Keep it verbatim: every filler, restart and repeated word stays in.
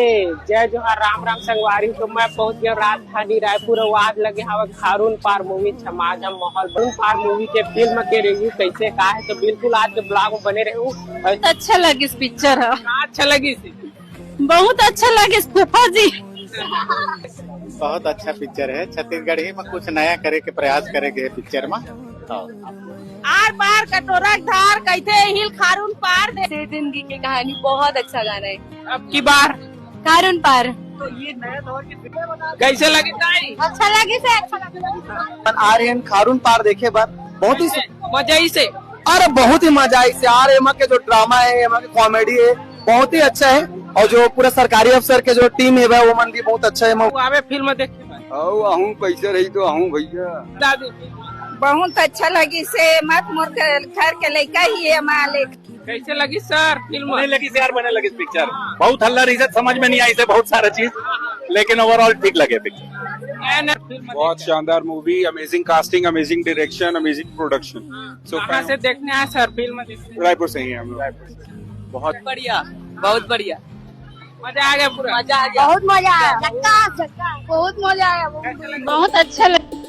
जय जोहार, राम राम संगवारी। तो मैं पहुंच गया राजधानी रायपुर और आज लगे हवा खारून पार मूवी छमाजा माहौल। खारून पार मूवी के फिल्म के रिव्यू कैसे का है, तो बिल्कुल आज के ब्लॉग में बने रहू। बहुत अच्छा लगिस पिक्चर ह। अच्छा लगिस। बहुत अच्छा लगिस फूफा जी। बहुत अच्छा पिक्चर है। छत्तीसगढ़ी में कुछ नया करे के प्रयास करेंगे पिक्चर में। आर पार कटोरा धार कैथे हिल खारून पार दे। से जिंदगी की कहानी बहुत अच्छा गाना है। अब की बार खारून पार। कैसे लगे ताई? अच्छा लगिस, अच्छा लगिस। आर्यन खारून पार देखे बर बहुत ही मजा ही से। अरे बहुत ही मजा आई यार। एमा के जो ड्रामा है, एमा के कॉमेडी है, बहुत ही अच्छा है। और जो पूरा सरकारी अफसर के जो टीम है भाई, वो मन भी बहुत अच्छा है। वो आवे फिल्म देखे भाई। आओ, आहूं कैसे रही तो आहूं भैया। दादी, बहुत अच्छा लगिस, मत मोर घर के लइका ही है मालिक। कैसे लगी सर फिल्म? बने लगिस यार, बने लगिस पिक्चर। बहुत हल्ला रही सर, समझ में नहीं आई से बहुत सारा चीज, लेकिन ओवरऑल ठीक लगे पिक्चर। क्या ना फिल्म बहुत शानदार movie, amazing casting, amazing direction, amazing production. So कहाँ से देखने आए सर फिल्म देखने? रायपुर से ही हैं हम लोग। बहुत बढ़िया, बहुत बढ़िया। मजा आ गया पूरा। मजा आ गया। बहुत मजा आया, झक्कास, झक्कास। बहुत मजा आया वो movie। बहुत अच्छा लगा।